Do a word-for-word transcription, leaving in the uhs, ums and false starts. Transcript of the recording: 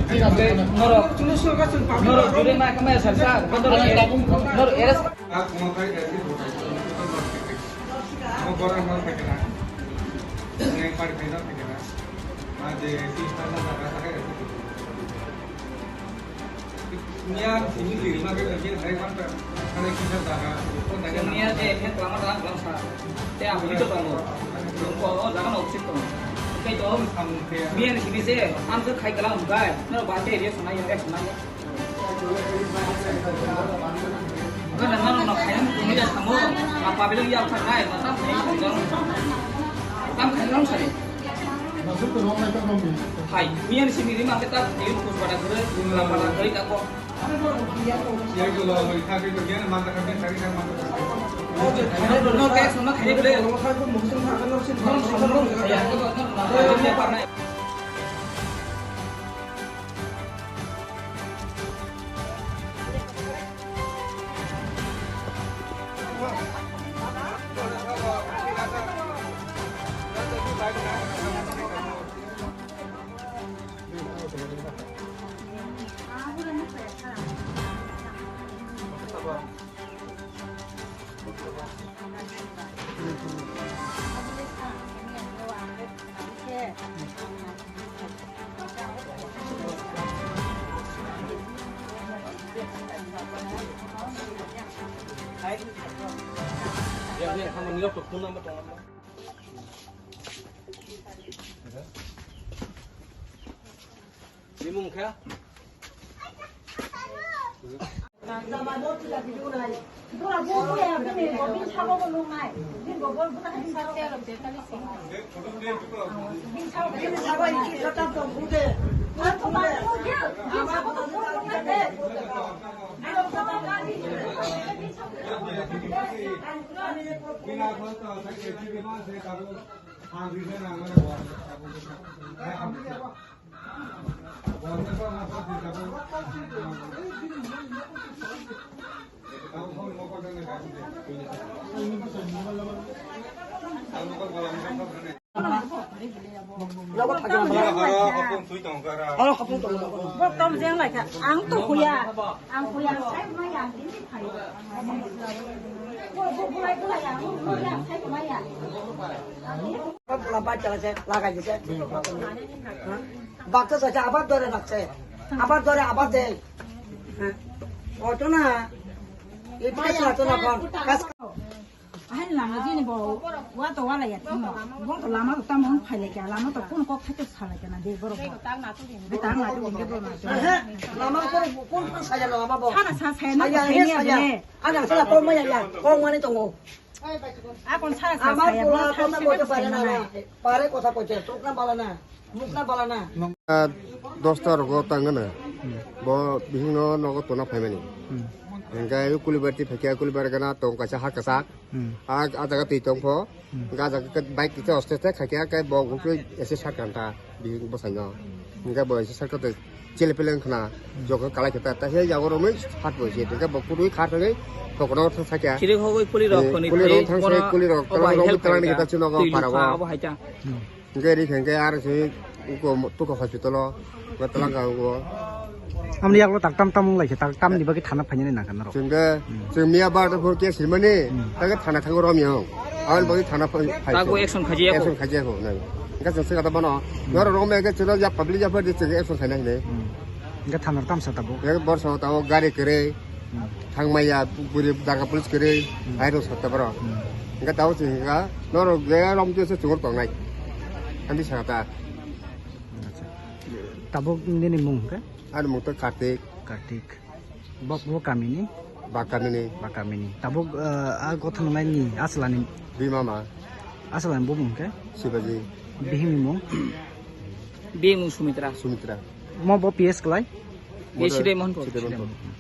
Norok, norok jure ma kama sar sa, norok, norok eres. Miya je khe kwlama da kwlama sa. Te ang hini to tongo. Ko o jaga no upsik tongo. Kai to. Miya ni sini se, ang se khai kwlama kai. No ba te area sana ya, sana ya. Gana nang no khai nang ni ya samo. Apa bilang ya apa kai, mata khai jang. Kam khai nang sari. Hai, miya ni sini ri ma kita, ini kus pada gure, lama lama kai ka ko. Bimung kha? Bo tom jeng lai kha. Ang to huya. Ang huya. Sai mai ang din khai. Bo, bo, bulai, bulai ang. Huya, sai mai ang. Bula bacha se lagai dise. Baksa sa abar dore baksa. Abar dore abar de. Oto na. Ipis na to na kon. Kas. Ahin lama jini bo wa to wala ya timo. Bo to lama to tam hon phaile kya lama to kun kok thate sala kya na de borok. Be tang na to de borok na. Lama ko kun kun saya lama bo. Sana sa saya na. Saya saya. Ana sala ko maya ya. Ko mani tongo. Akon sa sa Amar saya pula bo kota thang kote sini pare na mana. Pare kota kote, tokna bala na, mukna bala na. Dosta rogo tangana. Bo bihingno nogo tona phaimani. Hingke kulibar ti phaikia kulibar gana tong kaisa ha kasak. A, a jaga twi tong pho. Hingke a jaga bike kisa oste te khakia kai bo gukui ese sak kanta. Bihik bwsaino. Hingke bo ese saka tei chele pele wngkhna. Jokhe kalai khe ta, ta he yago romwi hat bo se. Hingke bo kwrwi kha thangwi thokono thang sakya. Chiri hogwi kuli rok khoni kuli rok thang se, kuli rok tala rok tala ni kita chino go para go. Hingke ri hingke ar se ko tuko hospital o. Ko tala ga go. Amni yaklo tak tam tam wng lai se, tak tam ni bagwi thana phainani nang kan rok. Hingke chwng miya bar da phur ke silmani. Hingke thana thango romyo. Aboni bagwi thana phai. Tago action khajiya ko. Action khajiya ko nai. Hingke chwng se kata bono. Norok rok me ke chwla ya public ya pha de chwng action khaina hine. Hingke thana tamsa tabo. Ek bor sa tabo gari kere. Thang maya puri daga police kere. Hai ro sa tabro. Hingke tabo chwng hingka norok ge rom je se chwng tongnai. Handi sa ta. Tabuk nini mung hingke? Ani mung to Kartik. Kartik. Bo, bo kamini? Ba kamini. Ba kamini. Tabuk, eh, a gotha nangnaini aslani? Bima ma. Aslani bo mung hingke? Sibaji. Bihingni mung? Bihingni mung Sumitra. Sumitra. Mo bo P S klai? Mo Sudai Mohan Pur. Sudai Mohan Pur.